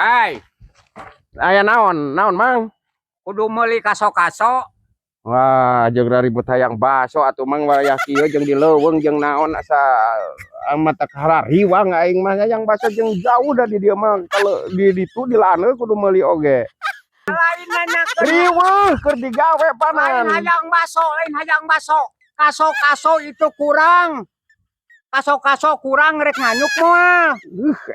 Hai, Aya naon? Naon, Mang? Kudu meuli kaso-kaso. Wah, jeung ribut hayang baso atuh, Mang, wayah kieu jeung di leuweung jeung naon asa amat riwang aing mah hayang baso jeung jauh da di dieu mah, kalau di ditu di laneu kudu meuli oge. Lain nanya ke Riweuh keur digawe lain panan. Hayang baso, lain hayang baso. Kaso-kaso itu kurang. Kaso-kaso kurang, rek nganyuk moal.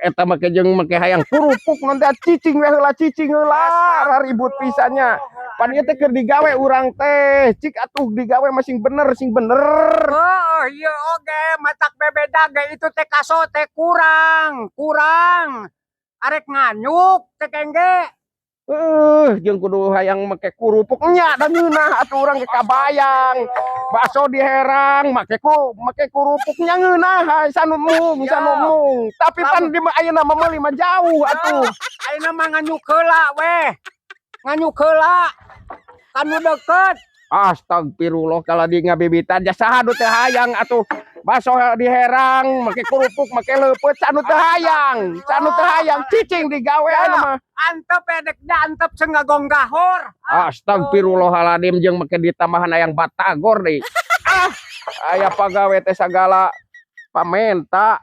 Eta make jeung make hayang kerupuk nanti, cicing we heula, cicing heula, ribut pisannya. Pan ieu teh keur digawe urang teh, cik atuh digawe mah sing bener, sing bener. Oh, iya oge, matak bebeda ge itu teh kaso teh kurang, kurang. Arek nganyuk teh kengge. Jeung kudu hayang make kerupuk nya da ngeunah atuh urang ge kabayang. Bakso diherang make kerupuknya ngeunah hai sanumung sanumung. Tapi pan di ayeuna mah meuli mah jauh atuh. Ayeuna mah nganyuk heula weh. Nganyuk heula. Kan nu deket. Astagfirullah, kalau di ngabibitan ja saha nu teu hayang atuh bakso diherang make kerupuk, make leupeut, sanu teu hayang, sanu teu hayang? Cicing digawe ayeuna mah. Antep edeknya antep sengagong gahor. Astagfirullahaladzim, jeung make ditambahan hayang batagor deui. Ah, aya pagawe teh sagala pamenta.